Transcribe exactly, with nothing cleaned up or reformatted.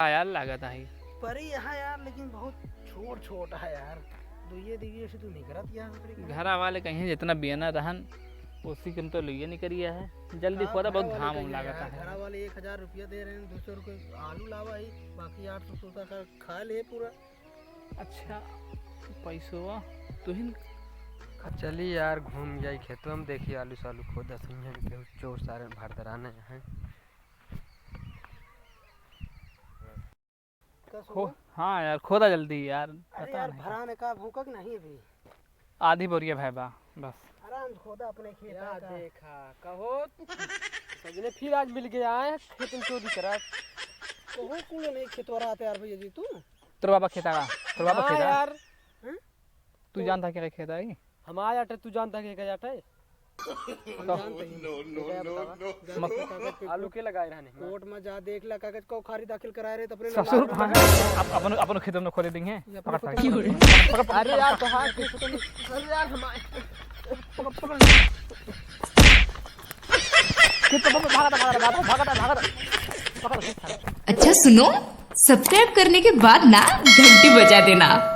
हाँ यार, लागत है। परी यहाँ यार, लेकिन बहुत छोट छोट है यार। दुइये दुइये से तू निकरत यार, ओकरे के। घरा वाले कहीं जितना बियना रहन, उसी कम तो लुइये निकरिया है। जल्दी का खोदा, बहुत भाई वाले घाम कहिए लागत यार, है। घरा वाले एक हजार रुपया दे रहे हैं, दो सौ रुपये आलू लावा ही, बाकी आठ सौ सोता का खा ले पूरा। अच्छा, पैसवा तुहिन। चली यार, घूम जाई खेतवा में, देखी आलू सालू खोदत ही हैं, केहू चोर सारे भरदराने हैं। का खो-, सुनो? हाँ यार, खोदा जल्दी यार, अरे पता यार, नहीं। भरा ने का भूकक नहीं अभी? आधी बोरिया भय बा, बस। आराम से खोदा अपने खेत का। देखा, कहो, सजने फिर आज मिल गया है, खेत में चोरी करा। कहो, कूड़े नहीं खेतवा रहते यार भैया जी तू? तोर बाबा खेता का, तोर बाबा हाँ खेता। यार। हैं? तू तो जानता क्या खेता है? हमारे आटे तू जानता के का जाता है? हम तो जानते हैं। No, no, ये क्या no, बतावा? no। मक- कागज पे आलू के लगाए रहने? कोर्ट में जा देख ला, कागज को खारिज दाखिल कराए रहे, तब रे ससुर लगा। भाग। अप-, अपन, अपन खेत में खोदे देंगे। ये अपन पकड़, खोदे पकड़। देंगे। पकड़, पकड़, अरे यार, पकड़। तो हाथ में खोदे नहीं। अरे यार, हमारे। पकड़, पकड़। खेत में भागा, भागा, भागा, भागा, भागा। पकड़, पकड़। अच्छा सुनो, सब्सक्राइब करने के बाद ना घंटी बजा देना।